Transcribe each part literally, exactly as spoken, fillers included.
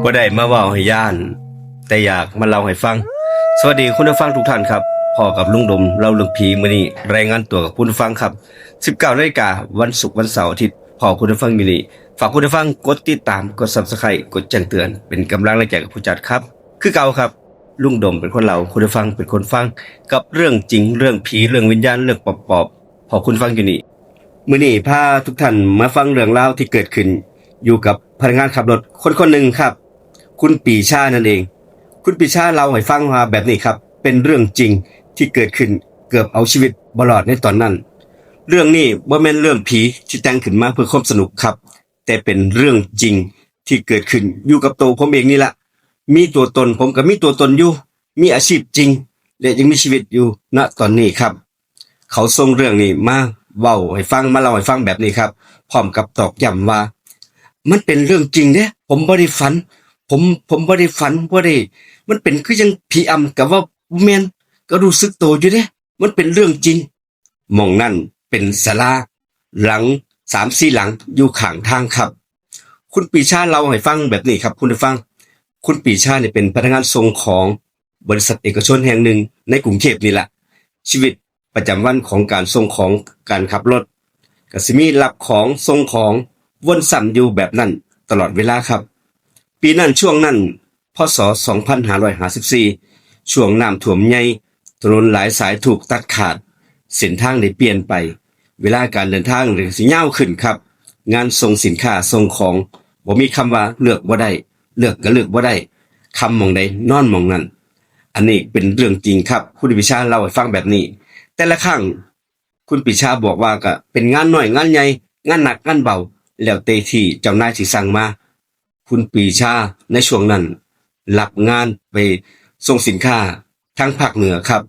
บ่ได้มาเว้าให้ย่าน แต่อยากมาเล่าให้ฟัง สวัสดีคุณผู้ฟังทุกท่านครับ พ้อกับลุงดมเล่าเรื่องผี มื้อนี้รายงานตัวกับคุณผู้ฟังครับ สิบเก้านาฬิกา วันศุกร์ วันเสาร์ อาทิตย์ พ้อคุณผู้ฟังอยู่นี่ ฝากคุณผู้ฟังกดติดตาม กด Subscribe กดแจ้งเตือน เป็นกำลังแรงใจกับผู้จัดครับ คือเก่าครับ ลุงดมเป็นคนเล่า คุณผู้ฟังเป็นคนฟัง กับเรื่องจริง เรื่องผี เรื่องวิญญาณ เรื่องปอบๆ พ้อคุณฟังอยู่นี่ มื้อนี้พาทุกท่านมาฟังเรื่องราวที่เกิดขึ้นอยู่กับพนักงานขับรถคนคนหนึ่งครับ คุณปีชานั่นเอง คุณปีชาเล่าให้ฟังว่าแบบนี้ครับ เป็นเรื่องจริงที่เกิดขึ้น เกือบเอาชีวิตบ่รอดในตอนนั้น เรื่องนี้บ่แม่นเรื่องผีที่แต่งขึ้นมาเพื่อความสนุกครับ แต่เป็นเรื่องจริงที่เกิดขึ้นอยู่กับตัวผมเองนี่ละ มีตัวตน ผมก็มีตัวตนอยู่ มีอาชีพจริง และยังมีชีวิตอยู่ ณ ตอนนี้ครับ เขาส่งเรื่องนี้มาเว้าให้ฟัง มาเล่าให้ฟังแบบนี้ครับ พร้อมกับตอกย้ำว่า มันเป็นเรื่องจริงเด้ ผมบ่ได้ฝัน ผม ผมบ่ได้ฝัน บ่ได้ มันเป็นคือยังผีอำ ก็ว่าบ่แม่น ก็รู้สึกตัวอยู่เด้ มันเป็นเรื่องจริง หม่องนั้นเป็นศาลาหลังสามสี่หลังอยู่ข้างทางครับ คุณปีชาเล่าให้ฟังแบบนี้ครับ คุณผู้ฟัง คุณปีชาเนี่ยเป็นพนักงานส่งของบริษัทเอกชนแห่งหนึ่งในกรุงเทพนี่แหละ ชีวิตประจำวันของการส่งของ การขับรถ ก็สิมีรับของส่งของวนซ้ำอยู่แบบนั้นตลอดเวลาครับ ปีนั้นช่วงนั้น พ.ศ. สองพันห้าร้อยห้าสิบสี่ ช่วงน้ำท่วมใหญ่ ถนนหลายสายถูกตัดขาด เส้นทางได้เปลี่ยนไป เวลาการเดินทางเลยสิยาวขึ้นครับ งานส่งสินค้าส่งของบ่มีคำว่าเลือกบ่ได้ เลือกก็เลือกบ่ได้ ค่ำหม่องใดนอนหม่องนั้น อันนี้เป็นเรื่องจริงครับ คุณปีชาเล่าให้ฟังแบบนี้ แต่ละครั้ง คุณปีชาบอกว่าก็เป็นงานน้อยงานใหญ่ งานหนักงานเบา แล้วแต่ที่เจ้านายสิสั่งมา คุณปีชาในช่วงนั้นรับงานไปส่งสินค้าทางภาคเหนือครับ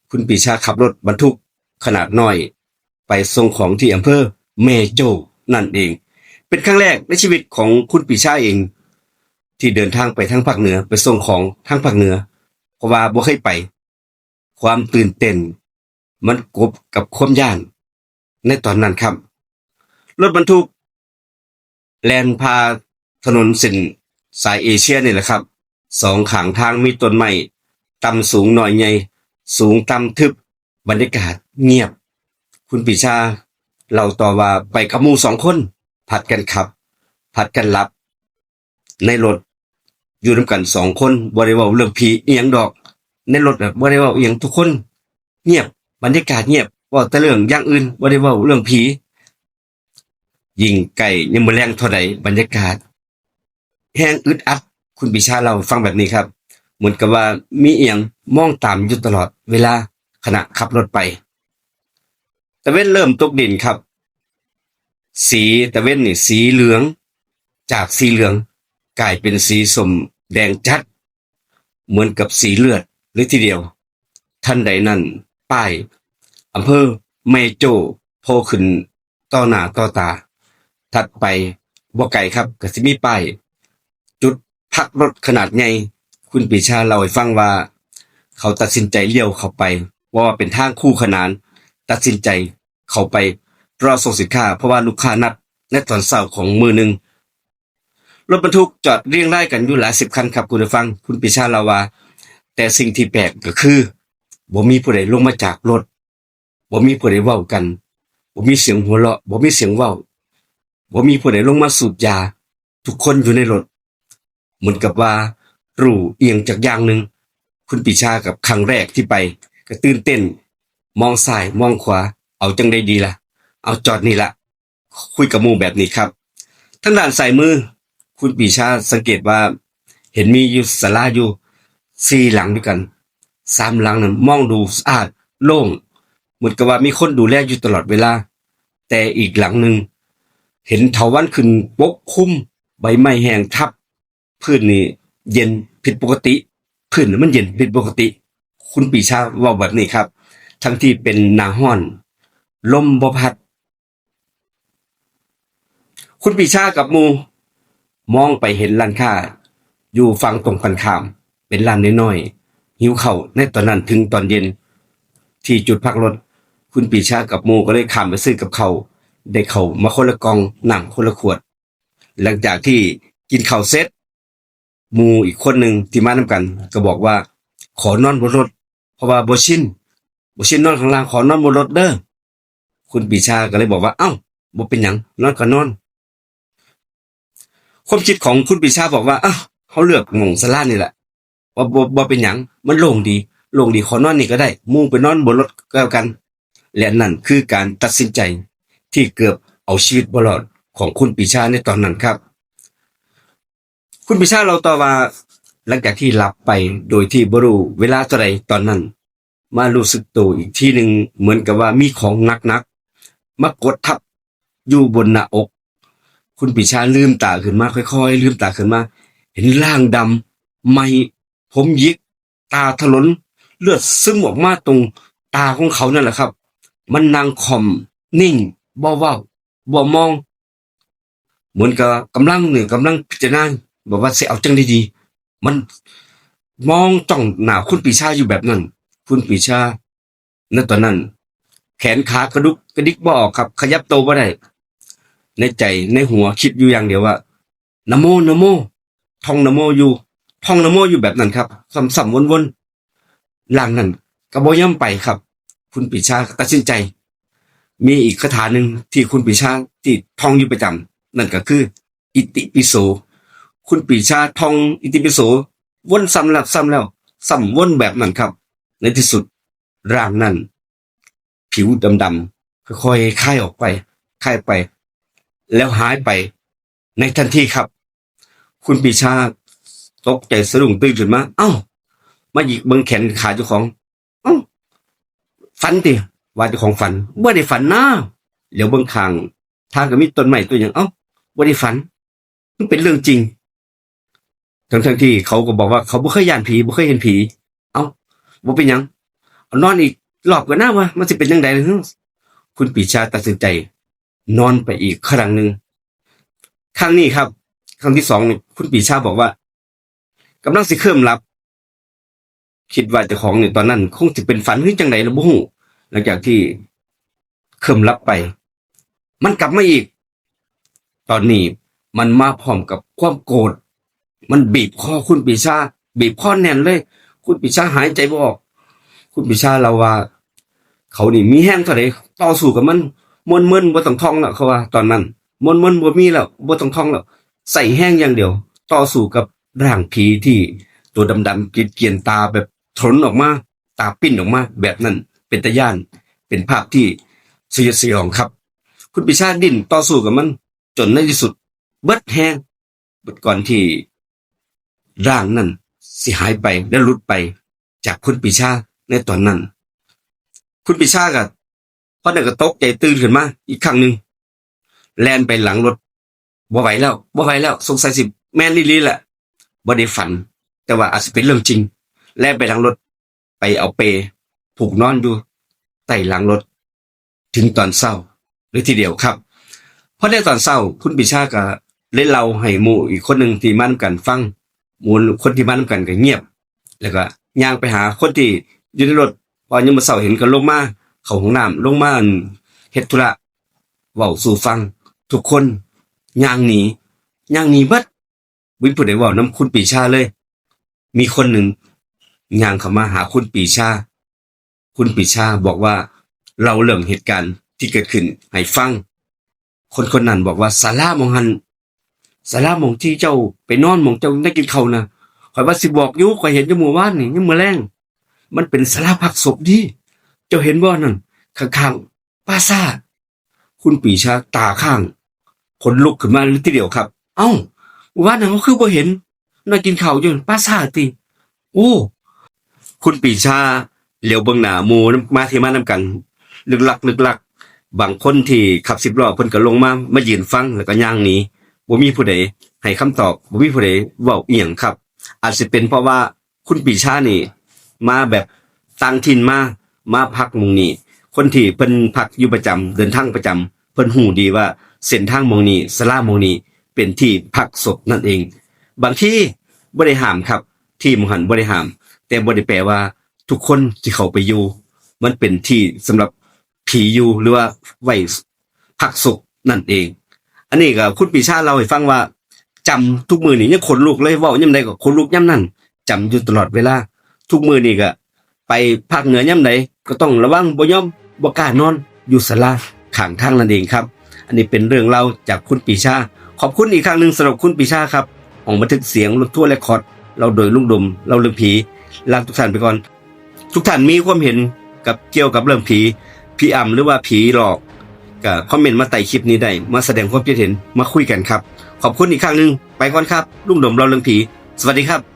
คุณปีชาขับรถบรรทุกขนาดน้อย ไปส่งของที่อำเภอแม่โจ้นั่นเอง เป็นครั้งแรกในชีวิตของคุณปีชาเอง ที่เดินทางไปทางภาคเหนือ ไปส่งของทางภาคเหนือ เพราะว่าบ่เคยไป ความตื่นเต้นมันกลบกับความย้านในตอนนั้นครับ รถบรรทุกแล่นผ่าถนนเส้นสายเอเชียนี่แหละครับ สองข้างทางมีต้นไม้ ต่ำสูงน้อยใหญ่ สูงต่ำทึบ บรรยากาศเงียบ คุณปีชาเล่าต่อว่าไปกับหมู่สองคน ผัดกันขับ ผัดกันหลับ ในรถ อยู่นำกันสองคน บ่ได้เว้าเรื่องผีอิหยังดอก ในรถน่ะบ่ได้เว้าอิหยัง ทุกคนเงียบ บรรยากาศเงียบ เว้าแต่เรื่องอย่างอื่น บ่ได้เว้าเรื่องผี ยิ่งใกล้ยามมื้อแลงเท่าใด บรรยากาศแฮ่งอึดอัด คุณปีชาเล่าให้ฟังแบบนี้ครับ เหมือนกับว่ามีอิหยังมองตามอยู่ตลอดเวลาขณะขับรถไป ตะเว็นเริ่มตกดินครับ สีตะเว็นนี่สีเหลือง จากสีเหลืองกลายเป็นสีส้มแดงจัด เหมือนกับสีเลือดเลยทีเดียว ทันใดนั้น ป้ายอำเภอแม่โจ้โผล่ขึ้นต่อหน้าต่อตา ถัดไปบ่ไกลครับ ก็สิมีป้ายจุดพักรถขนาดใหญ่ คุณปีชาเล่าให้ฟังว่า เขาตัดสินใจเลี้ยวเข้าไป เพราะว่าเป็นทางคู่ขนาน ตัดสินใจเข้าไปรอส่งสินค้า เพราะว่าลูกค้านัดในตอนเช้าของมื้อหนึ่ง รถบรรทุกจอดเรียงรายกันอยู่หลายสิบคันครับคุณผู้ฟัง คุณปีชาเล่าว่า แต่สิ่งที่แปลกก็คือ บ่มีผู้ใดลงมาจากรถ บ่มีผู้ใดเว้ากัน บ่มีเสียงหัวเราะ บ่มีเสียงเว้า บ่มีผู้ใดลงมาสูบยา ทุกคนอยู่ในรถ เหมือนกับว่ารู้อิหยังจักอย่างหนึ่ง คุณปีชากับครั้งแรกที่ไป ก็ตื่นเต้น มองซ้ายมองขวา เอาจั่งใดดีล่ะ เอาจอดนี่ละ คุยกับหมู่แบบนี้ครับ ทางด้านซ้ายมือ คุณปีชาสังเกตว่า เห็นมีอยู่ศาลาอยู่สี่หลังด้วยกัน สามหลังนั้นมองดูสะอาดโล่ง เหมือนกับว่ามีคนดูแลอยู่ตลอดเวลา แต่อีกหลังหนึ่ง เห็นเถาวัลย์ขึ้นปกคลุม ใบไม้แห้งทับ พื้นนี่เย็นผิดปกติ พื้นมันเย็นผิดปกติ คุณปีชาเว้าแบบนี้ครับ ทั้งที่เป็นหน้าร้อน ลมบ่พัด คุณปีชากับหมู่มองไปเห็นร้านค้า อยู่ฝั่งตรงกันข้าม เป็นร้านน้อยๆ หิวข้าวในตอนนั้นถึงตอนเย็น ที่จุดพักรถ คุณปีชากับหมู่ก็เลยข้ามไปซื้อกับข้าว ได้ข้าวมาคนละกล่อง น้ำคนละขวด หลังจากที่กินข้าวเสร็จ หมู่อีกคนหนึ่งที่มานำกัน ก็บอกว่า ขอนอนบนรถ เพราะว่าบ่ชิน บ่ชินนอนข้างล่าง ขอนอนบนรถเด้อ คุณปีชาก็เลยบอกว่า เอ้า บ่เป็นหยัง นอนก็นอน ความคิดของคุณปีชาบอกว่า อ้าว เขาเลือกหม่องศาลานี่แหละ ว่าบ่ บ่เป็นหยัง มันโล่งดี โล่งดี ขอนอนนี่ก็ได้ หมู่ไปนอนบนรถก็แล้วกัน และนั่นคือการตัดสินใจที่เกือบเอาชีวิตบ่รอดของคุณปีชาในตอนนั้นครับ คุณปีชาเล่าต่อว่า หลังจากที่หลับไปโดยที่บ่รู้เวลาเท่าใดตอนนั้น มารู้สึกตัวอีกทีหนึ่ง เหมือนกับว่ามีของหนักๆ มากดทับอยู่บนหน้าอก คุณปีชาลืมตาขึ้นมา ค่อยๆ ลืมตาขึ้นมา เห็นร่างดำ ไหม้ ผมหยิก ตาถลน เลือดซึมออกมาตรงตาของเขานั่นแหละครับ มันนั่งค่อมนิ่ง บ่เว้า บ่มอง เหมือนกับกำลังเนี่ย กำลังพิจารณา แบบว่าสิเอาจั่งใดดี มันมองจ้องหน้าคุณปีชาอยู่แบบนั้น คุณปีชา ณ ตอนนั้น แขนขากระดุกกระดิกบ่ออกครับ ขยับตัวบ่ได้ ในใจในหัวคิดอยู่อย่างเดียวว่า นะโม นะโม ท่องนะโมอยู่ ท่องนะโมอยู่แบบนั้นครับ ซ้ำๆ วนๆ ร่างนั้นก็บ่ยอมไปครับ คุณปีชาตัดสินใจ มีอีกคาถาหนึ่งที่คุณปีชาที่ท่องอยู่ประจำ นั่นก็คือ อิติปิโส คุณปีชาท่องอิติปิโส วนซ้ำแล้วซ้ำแล้ว ซ้ำวนแบบนั้นครับ ในที่สุด ร่างนั้น ผิวดำๆ ค่อยๆ คลายออกไป คลายไป แล้วหายไปในทันทีครับ คุณปีชาตกใจสะดุ้งตื่นขึ้นมา เอ้า มาหยิกเบิ่งแขนขาเจ้าของ เอ้า ฝันติ ว่าเจ้าของฝัน บ่ได้ฝันนะ เหลียวเบิ่งข้างทางก็มีต้นไม้ต้นหยัง เอ้า บ่ได้ฝัน มันเป็นเรื่องจริง ทั้งๆ ที่เขาก็บอกว่าเขาบ่เคยย้านผี บ่เคยเห็นผี เอ้า บ่เป็นหยัง เอานอนอีกรอบก็น่าว่า มันสิเป็นจั่งใดล่ะ คุณปีชาตัดสินใจ นอนไปอีกครั้งหนึ่ง ครั้งนี้ครับ ครั้งที่สองนี่ คุณปีชาบอกว่า กำลังสิเคลิ้มหลับ คิดว่าเจ้าของนี่ตอนนั้นคงสิเป็นฝันหรือจั่งใดล่ะบ่ฮู้ หลังจากที่เคลิ้มหลับไป มันกลับมาอีก ตอนนี้มันมาพร้อมกับความโกรธ มันบีบคอคุณปีชา บีบคอแน่นเลย คุณปีชาหายใจบ่ออก คุณปีชาเล่าว่า เขานี่มีแฮงเท่าใด ต่อสู้กับมัน ม่วนๆ บ่ต้องท่องแล้ว เขาว่าตอนนั้น ม่วนๆ บ่มีแล้ว บ่ต้องท่องแล้ว ใช้แฮงอย่างเดียว ต่อสู้กับร่างผีที่ตัวดำๆ เกรียนๆ ตาแบบถลนออกมา ตาปิ้นออกมา แบบนั้น เป็นตาย้าน เป็นภาพที่สยดสยองครับ คุณปีชาดิ้นต่อสู้กับมัน จนในที่สุด เบิดแฮง เบิดก่อนที่ร่างนั้นสิหายไปและหลุดไปจากคุณปีชาในตอนนั้น คุณปีชาก็พอนั้นก็ตกใจตื่นขึ้นมาอีกครั้งหนึ่ง แล่นไปหลังรถ บ่ไหวแล้ว บ่ไหวแล้ว สงสัยสิแม่นอีหลีแหละ บ่ได้ฝัน แต่ว่าอาจสิเป็นเรื่องจริง แล่นไปหลังรถ ไปเอาเปผูกนอนอยู่ใต้หลังรถ ถึงตอนเช้าเลยทีเดียวครับ พอได้ตอนเช้า คุณปีชาก็เลยเล่าให้หมู่อีกคนหนึ่งที่มานำกันฟัง หมู่คนที่มานำกันก็เงียบ แล้วก็ย่างไปหาคนที่อยู่ในรถ พอยามมื้อเช้าเห็นก็ลงมาเข้าห้องน้ำ ลงมาเฮ็ดธุระ เว้าสู่ฟัง ทุกคนย่างหนี ย่างหนีเบิด บ่มีผู้ใดเว้านำคุณปีชาเลย มีคนหนึ่งย่างเข้ามาหาคุณปีชา คุณปีชาบอกว่า เล่าเรื่องเหตุการณ์ที่เกิดขึ้นให้ฟัง คนคนนั้นบอกว่า ศาลาหม่องหั้น ศาลาหม่องที่เจ้าไปนอน หม่องเจ้าได้กินข้าวนะ ข้อยว่าสิบอกอยู่ ข้อยเห็นอยู่มื้อวานนี่ ยามมื้อแลง มันเป็นศาลาพักศพเด้ เจ้าเห็นบ่นั่น ข้างๆ ป่าช้า คุณปีชาตาค้าง ขนลุกขึ้นมาเลยทีเดียวครับ เอ้า มื้อวานนั้นเขาคือบ่เห็น นอนกินข้าวอยู่ป่าช้าติ โอ้ คุณปีชาเหลียวเบิ่งหน้าหมู่มาที่มานำกัน ลึกลัก ลึกลัก บางคนที่ขับสิบล้อเพิ่นก็ลงมา มายืนฟังแล้วก็ย่างหนี บ่มีผู้ใดให้คำตอบ บ่มีผู้ใดเว้าอิหยังครับ อาจสิเป็นเพราะว่าคุณปีชานี่มาแบบต่างถิ่นมา มาพักหม่องนี้ คนที่เพิ่นพักอยู่ประจำ เดินทางประจำ เพิ่นฮู้ดีว่าเส้นทางหม่องนี้ ศาลาหม่องนี้ เป็นที่พักศพนั่นเอง บางทีบ่ได้ห้ามครับ ที่หม่องหั้นบ่ได้ห้าม แต่บ่ได้แปลว่าทุกคนสิเข้าไปอยู่ มันเป็นที่สำหรับผีอยู่ หรือว่าไว้พักศพนั่นเอง อันนี้ก็คุณปีชาเล่าให้ฟังว่า จำทุกมื้อนี่ยังขนลุกเลย เว้ายามใดก็ขนลุกยามนั้น จำอยู่ตลอดเวลา ทุกมื้อนี่ก็ไปภาคเหนือยามใดก็ต้องระวัง บ่ยอม บ่กล้านอนอยู่ศาลาข้างทางนั่นเองครับ อันนี้เป็นเรื่องเล่าจากคุณปีชา ขอบคุณอีกครั้งหนึ่งสำหรับคุณปีชาครับ ห้องบันทึกเสียงรถทัวร์เรคคอร์ด เล่าโดยลุงดม เล่าเรื่องผี ลาทุกท่านไปก่อน ทุกท่านมีความเห็นกับเกี่ยวกับเรื่องผี ผีอำหรือว่าผีหลอก ก็คอมเมนต์มาใต้คลิปนี้ได้ มาแสดงความคิดเห็น มาคุยกันครับ ขอบคุณอีกครั้งหนึ่ง ไปก่อนครับ ลุงดมเล่าเรื่องผี สวัสดีครับ